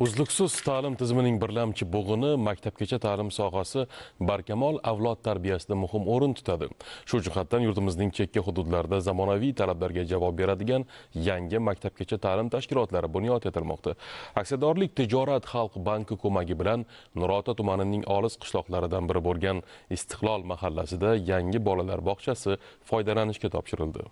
Uzluksiz ta'lim tizimining birlamchi bo'g'ini maktabgacha ta'lim sohasi barkamol avlod tarbiyasida muhim o'rin tutadi. Shu jihatdan yurtimizning chekka hududlarida zamonaviy talablarga javob beradigan yangi maktabgacha ta'lim tashkilotlari bunyod etilmoqda. Aksiyadorlik tijorat xalq banki ko'magi bilan Nurota tumanining olis qishloqlaridan biri bo'lgan Istiqlol mahallasida yangi bolalar bog'chasi foydalanishga topshirildi.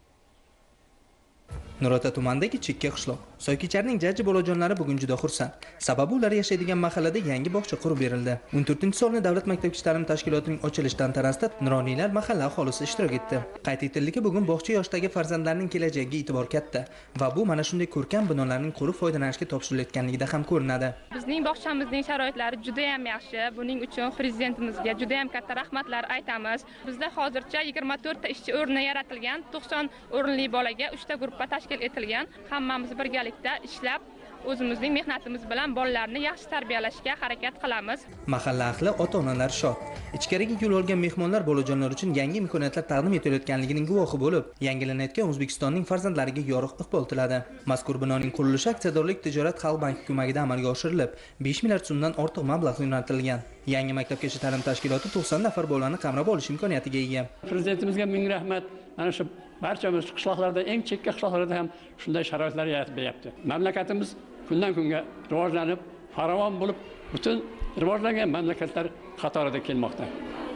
Nurota tumanidagi chekka qishloq. Soykecharning jajji bolajonlari bugun juda xursand. Sababi ular yashaydigan mahallada yangi bog'cha qurib berildi. 14-sonli davlat maktabgacha ta'lim tashkilotining ochilish tantanasida nuroniylar mahalla aholisi ishtirok etdi. Qayd etildiki, bugun bog'cha yoshdagi farzandlarning kelajagiga e'tibor katta va bu mana shunday ko'rkam binolarning qurib foydalanishga topshirilayotganligida ham ko'rinadi. Bizning bog'chamizning sharoitlari juda ham yaxshi. Buning uchun prezidentimizga juda ham katta rahmatlar aytamiz. Bizda hozircha 24 ta ishchi o'rni yaratilgan, 90 o'rinli bolaga 3 ta guruhga tashkil etilgan. Hammamiz birgalikda ishlab, o'zimizning mehnatimiz bilan bolalarni yaxshi tarbiyalashga harakat qilamiz. Mahalla ahli, ota-onalar shod. Ichkariga yo'l olgan mehmonlar bolajonlar uchun yangi imkoniyatlar taqdim etilayotganligining guvohi bo'lib, yangilanayotgan O'zbekistonning farzandlariga yorug' iqbol tiladi. Mazkur binoning qurilishi Aksiyadorlik tijorat xalq banki ko'magida amalga oshirilib, 5 milliard so'mdan ortiq mablag' yo'naltirilgan. Yangi maktabgacha ta'lim tashkiloti 90 nafar bolani qamrab olish imkoniyatiga ega. Prezidentimizga ming rahmat. Mana shu barchamiz qishloqlarda, eng chekka qishloqlarda ham shunday sharoitlar yaratib beryapti. Mamlakatimiz kundan kunga rivojlanib, farovon bo'lib, butun rivojlangan mamlakatlar qatorida kelmoqda.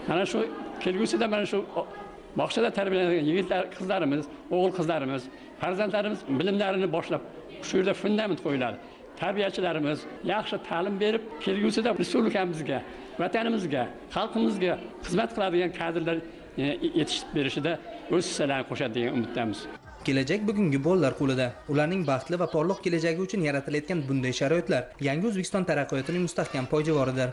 Mana shu kelgusida mana shu bog'chada tarbiyalangan yigitlar, qizlarimiz, o'g'il qizlarimiz, farzandlarimiz bilimlarini boshlab shu yerda fundament qo'yiladi. Tarbiyachilarimiz yaxshi ta'lim berib, kelgusida respublikamizga, vatanimizga, xalqimizga xizmat qiladigan kadrlar yetishib berishida o'z hissalarini qo'shadi degan umiddamiz. Kelajak bugungi bolalar qo'lida. Ularning baxtli va porloq kelajagi uchun yaratilayotgan bunday sharoitlar yangi O'zbekiston taraqqiyotining mustahkam poydevoridir.